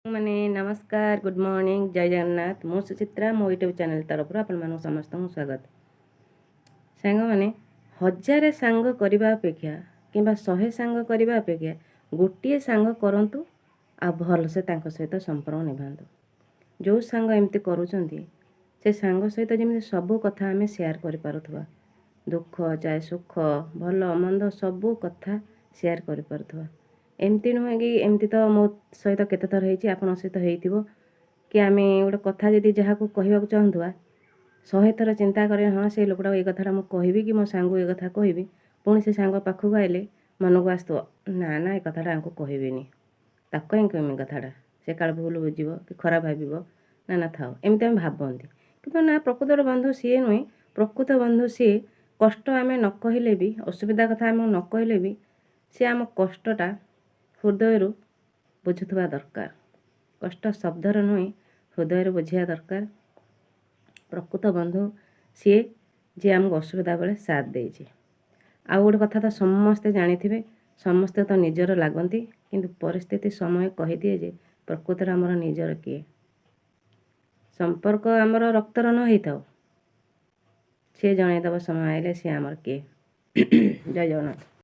ମାନେ ନମସ୍କାର, good morning, ଜୟ ଜଗନ୍ନାଥ। ମୁଁ ସୁଚିତ୍ରା, ମୋ ୟୁଟ୍ୟୁବ୍ ଚ୍ୟାନେଲ୍ ତରଫରୁ ଆପଣମାନଙ୍କୁ ସମସ୍ତଙ୍କୁ ସ୍ୱାଗତ। ସାଙ୍ଗମାନେ, ହଜାରେ ସାଙ୍ଗ କରିବା ଅପେକ୍ଷା କିମ୍ବା 100 ସାଙ୍ଗ କରିବା ଅପେକ୍ଷା ଗୋଟିଏ ସାଙ୍ଗ କରନ୍ତୁ ଆଉ ଭଲସେ ତାଙ୍କ ସହିତ ସମ୍ପର୍କ ନିଭାନ୍ତୁ। ଯେଉଁ ସାଙ୍ଗ ଏମିତି କରୁଛନ୍ତି, ସେ ସାଙ୍ଗ ସହିତ ଯେମିତି ସବୁ କଥା ଆମେ ସେୟାର କରିପାରୁଥିବା, ଦୁଃଖ ଚାହେ ସୁଖ, ଭଲ ମନ୍ଦ ସବୁ କଥା ସେୟାର କରିପାରୁଥିବା। ଏମିତି ନୁହେଁ କି, ଏମିତି ତ ମୋ ସହିତ କେତେ ଥର ହେଇଛି, ଆପଣଙ୍କ ସହିତ ହେଇଥିବ କି ଆମେ ଗୋଟେ କଥା ଯଦି ଯାହାକୁ କହିବାକୁ ଚାହୁଁଥିବା, 100 ଥର ଚିନ୍ତା କରେ, ହଁ, ସେଇ ଲୋକଟାକୁ ଏଇ କଥାଟା ମୁଁ କହିବି କି ମୋ ସାଙ୍ଗକୁ ଏ କଥା କହିବି। ପୁଣି ସେ ସାଙ୍ଗ ପାଖକୁ ଆଇଲେ ମନକୁ ଆସୁଥିବ, ନା ନା, ଏ କଥାଟା ୟାଙ୍କୁ କହିବିନି, ତାକୁ କାହିଁ କହିମି କଥାଟା, ସେ କାଳେ ଭୁଲ ବୁଝିବ କି ଖରାପ ଭାବିବ, ନା ନା, ଥାଉ। ଏମିତି ଆମେ ଭାବନ୍ତି। କିନ୍ତୁ ନା, ପ୍ରକୃତର ବନ୍ଧୁ ସିଏ ନୁହେଁ। ପ୍ରକୃତ ବନ୍ଧୁ ସିଏ, କଷ୍ଟ ଆମେ ନ କହିଲେ ବି, ଅସୁବିଧା କଥା ଆମେ ନ କହିଲେ ବି, ସିଏ ଆମ କଷ୍ଟଟା ହୃଦୟରୁ ବୁଝୁଥିବା ଦରକାର। କଷ୍ଟ ଶବ୍ଦର ନୁହେଁ, ହୃଦୟରୁ ବୁଝିବା ଦରକାର। ପ୍ରକୃତ ବନ୍ଧୁ ସିଏ ଯିଏ ଆମକୁ ଅସୁବିଧା ବେଳେ ସାଥ ଦେଇଛି। ଆଉ ଗୋଟେ କଥା ତ ସମସ୍ତେ ଜାଣିଥିବେ, ସମସ୍ତେ ତ ନିଜର ଲାଗନ୍ତି, କିନ୍ତୁ ପରିସ୍ଥିତି ସମୟ କହିଦିଏ ଯେ ପ୍ରକୃତରେ ଆମର ନିଜର କିଏ। ସମ୍ପର୍କ ଆମର ରକ୍ତର ନ ହେଇଥାଉ, ସିଏ ଜଣାଇଦେବ ସମୟ ଆଇଲେ ସିଏ ଆମର କିଏ। ଜୟ ଜଗନ୍ନାଥ।